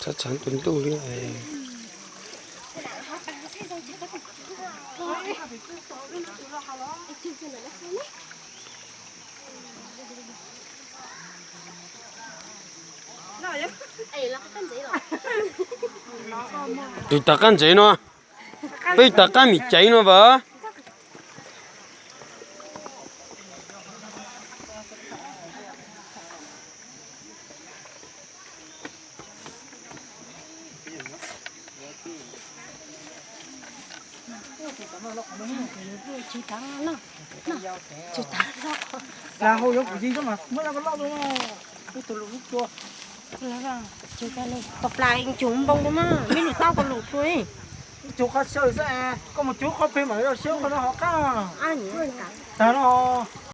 Txhav txhav tus ntuj li. Tus tom qab ntsev no, peb tom qab me caiv no vas. Lam hau yuav kuv yeej muab loj loj, ib tug lus lub tua. Tau plas cuv npoo mas, mib nws tau koj lus tua. Cuv qhov xyaw xwb, koj mus cuv qhov pem mam li siab qhov no hov qab. Tag no.